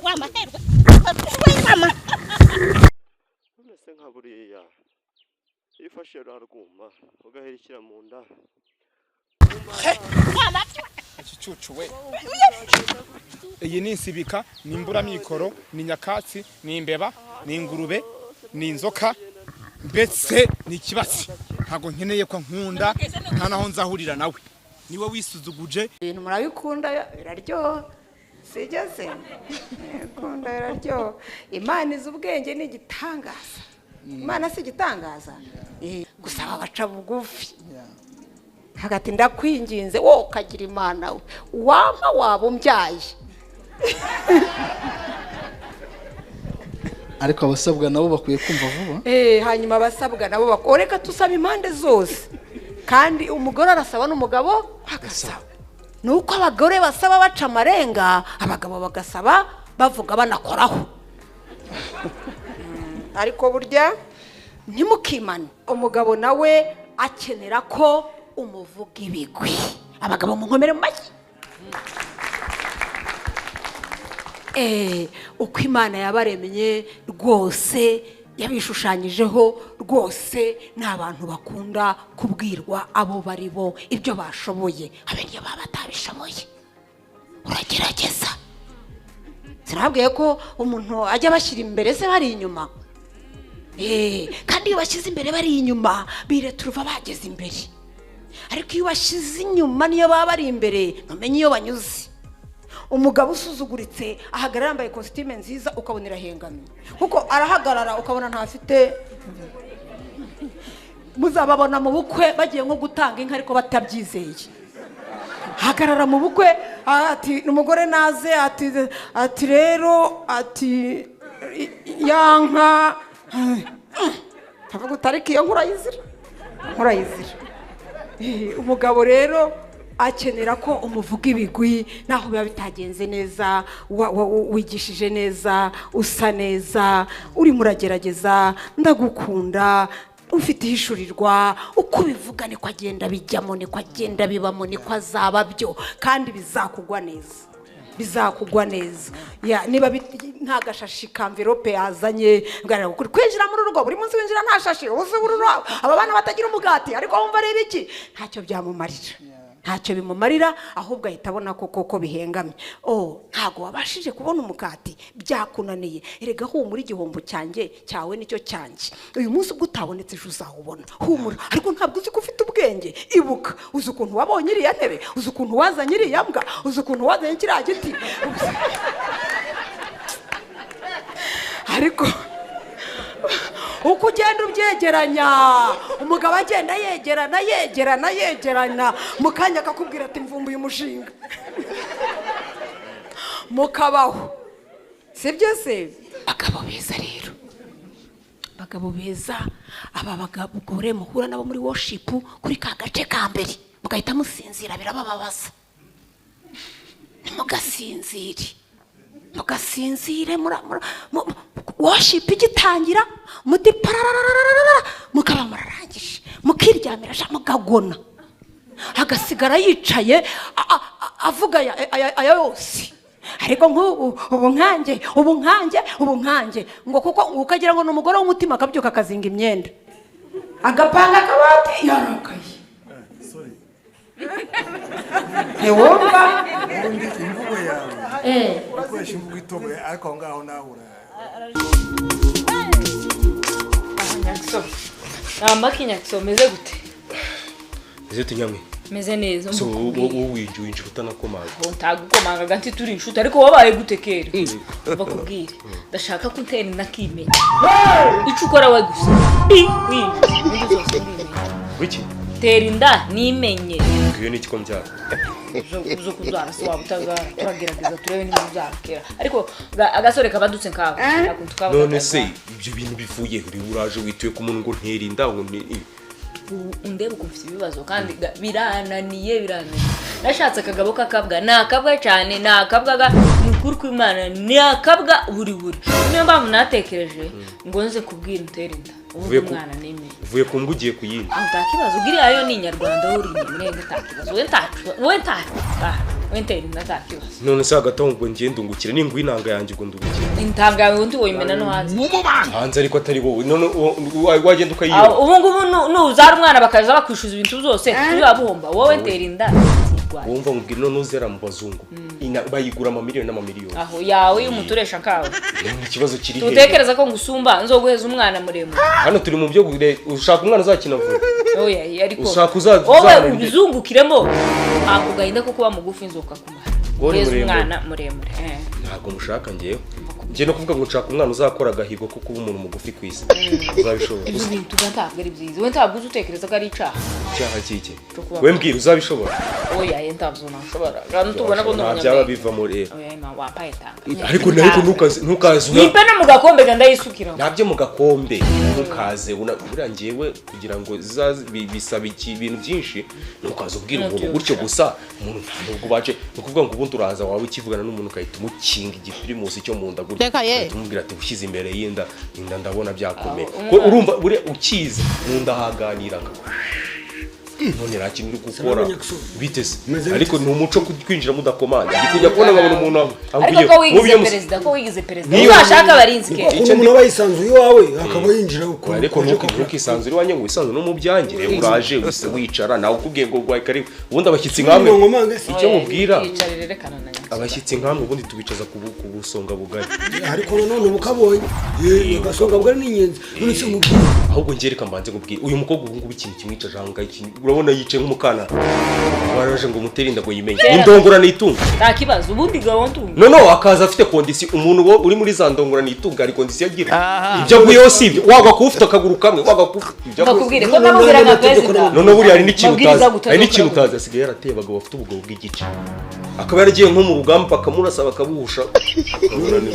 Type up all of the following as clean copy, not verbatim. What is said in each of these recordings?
Wa maherwe we mama. None se nka buriya iyo ufashe ruriya rwuma ugaherekera mu nda? Wa mapfa. Igicucu we! Iyi ni insibika, ni imburamikoro, ni nyakatsi, ni imbeba, ni ingurube, ni inzoka, mbese ni ikibatsi. Ntabwo nkeneye ko nkunda, nta naho nzahurira nawe. Niwe wisuzuguje. Ibintu murabikunda, biraryoha, sijya se murabikunda, biraryoha. Imana izi ubwenge, ni igitangaza. Imana si igitangaza? Gusaba baca bugufi hagati. Ndakwinginze wowe ukagira Imana we, wampa waba umbyaye. Ariko abasabwa nabo bakwiye kumva vuba. Hanyuma abasabwa nabo reka tusaba impande zose, kandi umugore arasaba n'umugabo agasaba. Ni uko abagore basaba baca amarenga, abagabo bagasaba bavuga banakoraho. Ariko burya ntimukimane, umugabo nawe akenera ko umuvuga ibigwi. Abagabo munkomere mu mashyi. Uko Imana yabaremye rwose, yabishushanyijeho rwose, ni abantu bakunda kubwirwa abo bari bo, ibyo bashoboye, habe niyo baba batabishoboye. Uragerageza. Sinababwiye ko umuntu ajya abashyira imbere se bari inyuma? Kandi iyo bashyize imbere bari inyuma, bireturuva bageze imbere, ariko iyo bashyize inyuma niyo baba bari imbere, ntumenye iyo banyuze. Umugabo usuzuguritse ahagarara yambaye kositime nziza, ukabona irahengamye, kuko arahagarara ukabona ntafite. Muzababona mu bukwe bagiye nko gutanga inka ariko batabyizeye. Hagarara mu bukwe ati umugore naze, ati rero, ati ya nka, avuga uti ariko iyo nkurayizira, nkurayizira. Umugabo rero akenera ko umuvuga ibigwi naho biba bitagenze neza. Wigishije neza, usa neza, urimo uragerageza, ndagukunda, ufite ihishurirwa. Uko ubivuga niko agenda bijyamo, niko agenda bibamo, niko azaba byo, kandi bizakugwa neza, bizakugwa neza. Ya, niba nta gashashi ka mverope yazanye, bwarira kuri kwinjira muri urugo buri munsi winjira nta shashi, uzi uru aba bana batagira umugati, ariko wumva ari ibiki, ntacyo byamumarira, ntacyo bimumarira, ahubwo ahita abona ko koko bihengamye. Oh, ntabwo wabashije kubona umugati, byakunaniye. Erega humura, igihombo cyanjye cyawe nicyo cyanjye. Uyu munsi ubwo utabonetse, ejo uzawubona, humura. Ariko ntabwo uzi ko ufite ubwenge. Ibuka, uzi ukuntu wabonye iriya ntebe, uzi ukuntu wazanye iriya mbwa, uzi ukuntu wazanye kiriya giti. Ariko uko ugenda ubyegeranya, umugabo agenda yegerana, yegerana, yegerana, mu kanya akakubwira ati mvumbuye umushinga, mukabaho. Sibyo se? Bagabo beza rero, bagabo beza, aba bagore muhura nabo muri worship kuri ka gace ka mbere mugahita musinzira, birabababaza. Ntimugasinzire, mugasinzire worship igitangira, muti parararararara, mukaba murarangije, mukiryamira sha, mugagona, agasigara yicaye avuga aya yose. Ariko nk'ubu, ubu nkanjye, ubu nkanjye, ubu nkanjye, ngo kuko ukagira ngo ni umugore w'umutima, akabyuka akazinga imyenda, agapanga akabati, yarakaye. Ntiwumva? Ubundi imvugo yawe, ukoresha imvugo itoboye, ariko aho ngaho nawe Nyakso. Namba kinyakso, meze gute? Ese tunyamwe? Meze neza. So Umva wowe winjira utanakomanga. Ngo ntagukomangaga nti turi inshuti, ariko wabaye gute kera? Umva kubwire. Ndashaka ko untera nakimenya. Ico ukora we gusa. Winjira. Ibindi zose ndimenya. Wiki? Tera inda nimenye. Iyo ni iki ko mbyara? Zo kubyara se waba utazara, turagerageza turebe niba ubyara. Ariko agasore kabadutse nkawe. Ntabwo tukaba None se ibyo bintu bivuye uri uraje wituye ku muntu ngo ntera inda, ngo ni Ubu undebe ukuntu mfite ibibazo kandi birananiye, birananiye. Nashatse akagabo k'akabwa, ni akabwa cyane, ni akabwa ni ukuri kw'Imana, ni akabwa buri buri. Niyo mpamvu natekereje ngo nze kubwira untere inda, ubundi umwana nemeye. Uvuye ku mbwa ugiye ku yindi. Aho nta kibazo, ugiriya yo ni inyarwanda, wowe uri inyamurenge, nta kibazo, we ntacu, we ntacu. Wentera inda nta kibazo. None se hagati aho ngo ngiye ndungukire, ninguha inanga yanjye ubwo ndungukire? Intanga yawe undi woyimena no hanze. Hanze ariko atari wowe. None wagenda ukayiba. Ubu ngubu nuzara umwana bakaza bakwishyuza ibintu byose, tuzabuhomba. Wowe ntera inda nzirwaye. Wumva nkubwira, none uzera mu bazungu bayigura amamiliyoni n'amamiliyoni. Aho yawe y'umuturesha nkawe. Ikibazo kiri hehe? Tutekereza ko ngusumba, nzoguheza umwana muremure. Hano turi mu byo ushaka umwana uzakina vuba. Oya, ariko ushaka uzaza wowe ubizungukiremo ako gahinda ko kuba mugufi inzoka kumara. Guheza umwana muremure. Ntabwo mushaka ngewe. Ngiye no kuvuga ngo nshaka umwana uzakora agahigo ko kuba umuntu mugufi ku isi. Uzabishobora? Ibyo bintu ntabwo ari byiza. We ntabwo utekereza ko ari icyaha. Icyaha kike? We mbwira, uzabishobora? Oya, ye ntabwo nashobora. Kandi tubona ko ndumunyamwuga. Byaba biva muri oya, ima wampaye tanga. Ariko nariko ntukaze. Nipe no mu gakombe ganda yisukira. Nabyo mu gakombe ntukaze. Buriya ngewe kugira ngo bisaba ibintu byinshi, ntukaze ubwira umuntu gutyo gusa. Umuntu ntabwo baje ukuvuga ngo ubundi uraza wawe ukivugana n'umuntu ukahita umukinga igipirimusi cyo mu nda gutyo. Tumubwira ati ushyize imbere y'inda, inda ndabona byakomeye. Ko urumva buri ukize mu nda haganiraga. None nta kintu uri gukora biteze. Ariko ni umuco kwinjira mudakomanya. Kujya kubona nkabona umuntu ariko ko wigize perezida, ko wigize perezida uzashaka abarinzi ke. Icyo umuntu aba yisanzuye iwawe akaba yinjira uko. Ariko ntukisanzure iwanjye ngo wisanzure no mu byanjye. Uraje wicara nawe ukubwiye ngo gwaye karibu. Ubundi abashyitsi nkamwe icyo mubwira, abashyitsi nkamwe ubundi tubicaza ku busonga bugari. Ariko nanone ubukabonye agasonga bugari ni ingenzi. None se mubwira ahubwo ngereka mbanze nkubwire uyu mukobwa ubu ngubu ikintu kimwica janga iki urabona yicaye nk'umukana waraje ngo umutere inda ngo yimenye indongorane itunga nta kibazo ubundi gahunda. No akaza afite kondisiyo umuntu uri muri za ndongorane itunga ari kondisiyo agira ibyo aguyeho si ibyo wagwa kuba ufite akaguru kamwe wagwa kuba ibyo bakubwire ko namubwira nka perezida. None buriya hari n'ikintu utazi, hari n'ikintu utazi asigaye yarateye abagabo bafite ubugabo bw'igice akaba yaragiye nko mu rugamba bakamurasa bakabuhusha.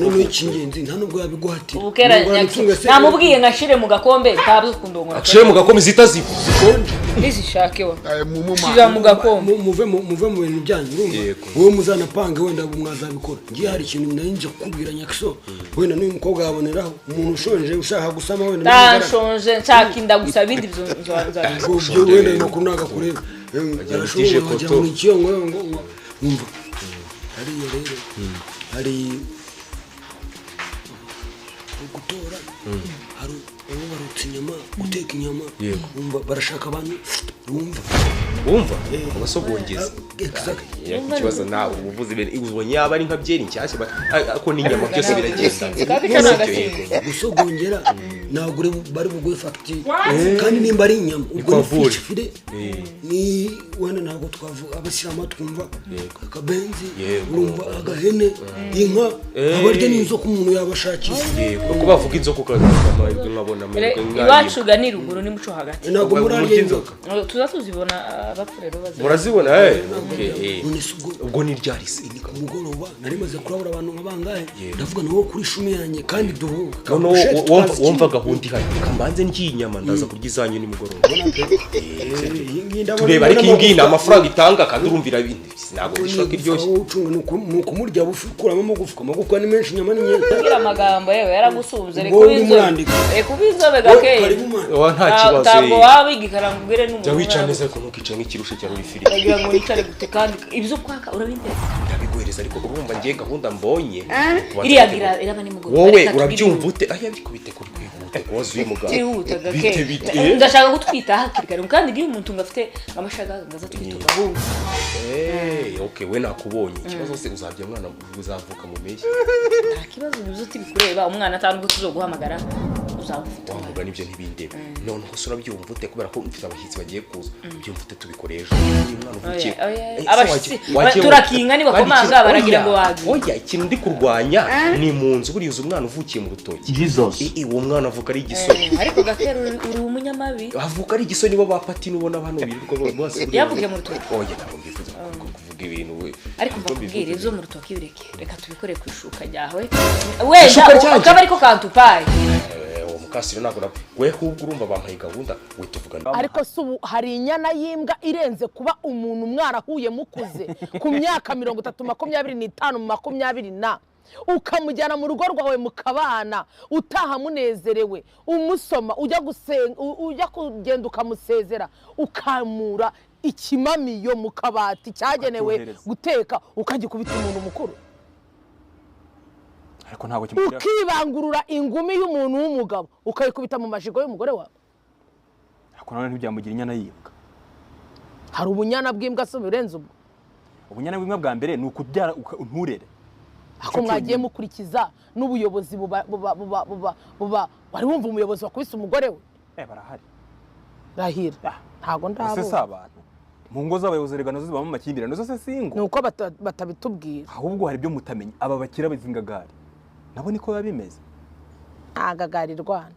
None icy'ingenzi nta nubwo yabiguhatira namubwiye nkashire mu gakombe ntabwo kundongora ashire mu gakombe zita zivu nizishake wa shira mu gakombe muve mu bintu byanyu urumva wowe muzanapange wenda mwazabikora. Ngiye hari ikintu nari kukubwira Nyakiso wenda n'uyu mukobwa yaboneraho umuntu ushonje ushaka gusama wenda nshonje nshaka inda gusa ibindi byo wenda makuru nagakureba arashobora wagira ngo ikiyo ngo umva hariya rero hari gutora hari uwo barutse inyama guteka inyama umva barashaka abantu wumva abasogongeza ikibazo nawe ubuvuze ubonye yaba ari nka byeri nshyashya ariko n'inyama byose biragenda gusogongera ntabwo bari buguhe fagitire kandi nimba ari inyama ubwo ni fishi fire ni wenda ntabwo twavuga abasilamu twumva akabenzi urumva agahene inka abarya n'inzoka umuntu yabashakira kuko bavuga inzoka ukaza nkabona iwacu ga ni ruguru ni muco hagati ntabwo murarya inzoka tuza tuzibona abapfurero bazibona murazibona ubwo ni ryarise ni ku mugoroba nari maze kurabura abantu nka bangahe ndavuga nawo kuri shumi yanjye kandi duhuka wumva gahunda ihari kambanze ngiye inyama ndaza kurya izanyu nimugoroba tureba ariko iyi ngiyi ni amafaranga itanga kandi urumvira ntabwo bishoboka iryoshye ni ukumurya bufi ukuramo amagufwa amagufwa ni menshi inyama ni nyinshi kugira amagambo yewe yaragusubiza reka ubinzobe gakeye nta kibazo ntabwo waba wigikara ngo ubwire n'umuntu jya wicara neza ariko ntukicara nk'ikirusha cya ruri firigo ndagira ngo wicare gute kandi ibyo kwaka urabindeza ndabiguhereza ariko urumva ngiye gahunda mbonye iriya iraba nimugoroba wowe urabyumva ute aya ariko bite kuri kwihuta kubaza uyu mugabo byihuta gake ndashaka gutwita hakiri kare kandi iyo umuntu ngo afite amashaga ngaza twita gahunda okay we nakubonye ikibazo se uzabya mwana uzavuka mu mpeshyi nta kibazo ibyo utibikureba umwana atandukanye tuzoguhamagara uzaba ufite umwana nibyo ntibindeba none ko urabyumva ute kubera ko mfite abashyitsi bagiye kuza ubyumva ute tubikore ejo umwana uvukiye abashyitsi turakinga niba komanga baragira ngo wagiye oya ikintu ndi kurwanya ni mu nzu buriya umwana uvukiye mu rutoki uwo mwana avuka ari igisore ariko gakera uri umunyamabi avuka ari igisore nibo bapatini ubona hano birirwa bose yavukiye mu rutoki oya ntabwo mbifuza kuvuga ibintu we ariko mbakubwira ibyo mu rutoki bireke reka tubikore ku ishuka ryawe wenda ukaba ariko kantupaye mukasiro ntabwo we ahubwo urumva bampaye gahunda we tuvugana ariko se ubu hari inyana y'imbwa irenze kuba umuntu mwarahuye mukuze ku myaka 30 25 20 ukamujyana mu rugo rwawe mukabana utaha munezerewe umusoma ujya gusenga ujya kugenda ukamusezera ukamura Ikimamiyo mu kabati cyagenewe Ukacyohereza. guteka, ukagikubita umuntu mukuru. Ariko ntabwo kimugira. Ukibangurura ingumi y'umuntu w'umugabo, ukayikubita mu majigo y'umugore wawe. Ariko nanone ntibyamugira inyana y'imbwa. Hari ubunyana bw'imbwa se burenze ubwo? Ubunyana bw'imbwa bwa mbere ni ukubyara nturere. Ako mwagiye mukurikiza n'ubuyobozi buba buba buba buba buba. Wari wumva umuyobozi wakubise umugore we? Barahari. Rahira, ntago Ese si ndabona. abantu mu ngo z'abayobozi rega nazo zibamo amakimbirane, nazo se singo? Ni uko batabitubwira. Ahubwo hari ibyo mutamenya, aba bakira bazingagari nabo niko biba bimeze. Ntagagari rwana.